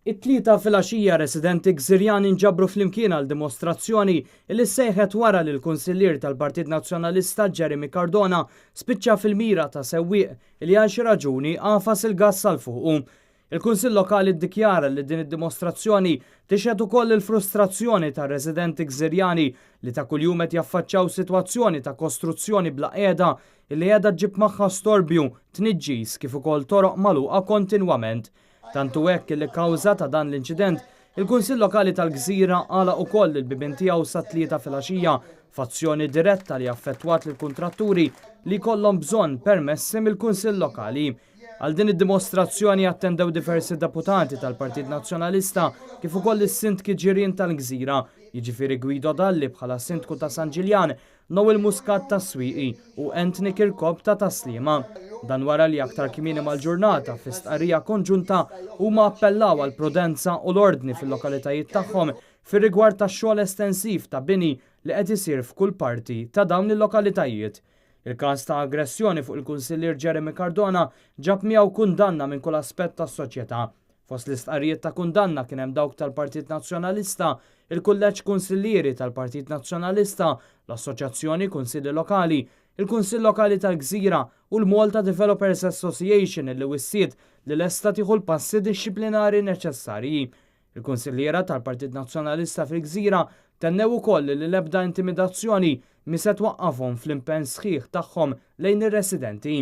It-Tlieta filgħaxija residenti Gżirjani nġabru flimkien għal dimostrazzjoni li ssejħet wara li l-Kunsillier tal-Partit Nazzjonalista Jeremy Cardona spiċċa fil-mira ta' sewwieq li għal xi raġuni għafas il-gass għal fuqu. Il-Kunsill Lokali ddikjara li din id-dimostrazzjoni tixhed ukoll il-frustrazzjoni tar-residenti Gżirjani li ta' kuljum qed jaffaċċjaw sitwazzjoni ta' kostruzzjoni bla qiegħda li qiegħda ġġib magħha storbju, tniġġis kif ukoll toroq magħluqa kontinwament. Tant hu hekk li kawża ta' dan l-inċident, il-Kunsill Lokali tal-Gżira għalaq ukoll il-bibien tiegħu sat-Tlieta filgħaxija f'azzjoni diretta li affettwat lill-kuntratturi li jkollhom bżonn permessi mill-Kunsill Lokali. Għal din id-dimostrazzjoni attendew diversi deputati tal-Partit Nazzjonalista kif ukoll is-sindki ġirien tal-Gżira, jiġifieri Guido Dalli bħala Sindku ta' San Ġiljan, Noel Muscat tas-Swieqi u Anthony Kirkop ta' Tas-Sliema. Dan wara li aktar kmieni mal-ġurnata fi stqarrija konġunta huma appellaw għall-prudenza u l-ordni fil-lokalitajiet tagħhom fir-rigward tax-xogħol estensiv ta' bini li qed isir f'kull parti ta' dawn il-lokalitajiet. Il-każ ta' aggressjoni fuq il-Kunsillier Jeremy Cardona ġab miegħu kundanna minn kull aspett tas-soċjetà. Fost l-istqarrijiet ta' kundanna kien hemm dawk tal-Partit Nazzjonalista, il-Kulleġġ Kunsillieri tal-Partit Nazzjonalista, l-Assoċjazzjoni Kunsilli Lokali, il-Kunsill Lokali tal-Gżira u l-Malta Developers Association li wissiet li lesta tieħu l-passi dixxiplinari neċessarji. Il-Kunsilliera tal-Partit Nazzjonalista fil-Gżira tennew ukoll li l-ebda intimidazzjoni mhi se twaqqafhom fl-impenn sħiħ tagħhom lejn ir-residenti.